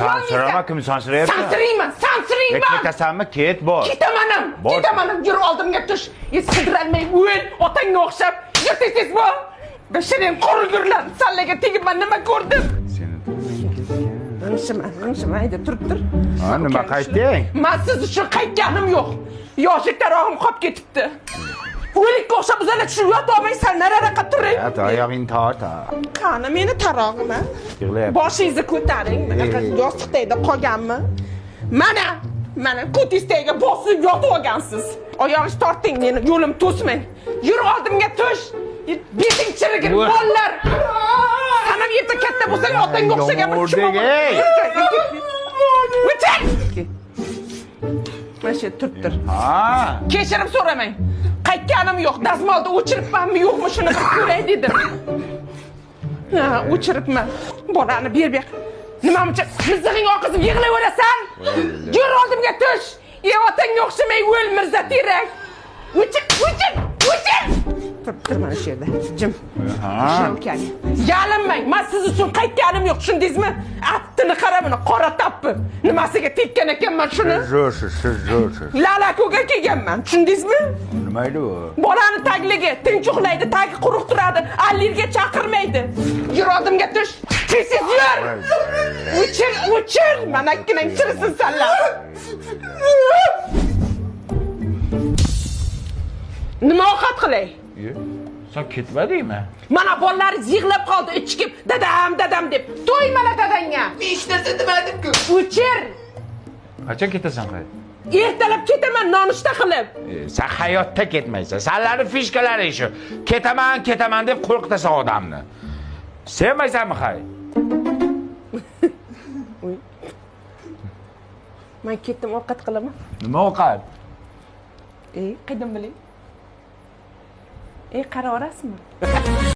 Sansirama, kim sansirayapti? Sansirayman, sansirayman. Ketasanmi? Ket, bor. Ketaman ham, ketaman ham. Yur oldimga tush. Sidiralmay o'l, otangga o'xshab. Yur tez-tez bor. Bashiring qurg'urlar, sallaga tegib man nima ko'rdim? Seni g'ingshima, g'ingshima, hayda turib tur. Ha, nima qaytding? Men siz uchun qaytganim yo'q. Yoshlik tarog'im qolib ketibdi. O'likka o'xshab uzala tushib yotolmaysan, nariroqqa turing. Ha, oyog'ingni tort. Qani meni tarog'im, ha? Yig'layapti. Boshingizni ko'taring, bunaqa yostiq tagida qolganmi? Mana, mana ko'tingiz tagiga bosib yotib olgansiz. Oyog'ingizni torting, meni yo'lim to'smang. Yur oldimga tush. Beting chirigir, bolalar. San ham erta katta bo'lsang, otangga o'xshagan bir chumoq. O'chir! Mana shu turib tur. Ha. Kechirim so'ramang. Qaytganim yo'q. Dazmolda o'chiribmanmi, yo'qmi shuni bir ko'ray dedim. Ha, o'chiribman. Bolani ber ber. Nima muncha mizig'ing oqizib yig'layverasan? Yur oldimga tush. Ey otangga o'xshamay o'l Mirza Terak. O'chir, o'chir, o'chir. Turib tur mana shu yerda. Jim. Ha. Yalinmang. Men siz uchun qaytganim yo'q, tushundingizmi? Attini qara buni, qora tappi. Nimasiga tekkan ekanman shuni? Zo'rsiz, siz zo'rsiz. Lalakoga kelganman, tushundingizmi? Nima edi u? Bolani tagligi tinch uxlaydi, tagi quruq turadi, allirga chaqirmaydi. Yur oldimga tush. Tez yur. O'chir, o'chir. Manakkinang chirisin sanlar. Nima ovqat qilay? Sen ketmadingmi? Mana bolalaringiz yig'lab qoldi, ichkib, dadam, dadam deb. To'ymala dadangga. Men hech narsa demadim-ku. O'chir. Qachon ketasan qayt? Ertalab ketaman nonushta qilib. Sen hayotda ketmaysan. Sanlarning fishkalaring shu. Ketaman, ketaman deb qo'rqitasan odamni. Sevmaysanmi hay? Men ketdim, ovqat qilaman. Nima ovqat? Qaydan bilay? Qara orasizmi?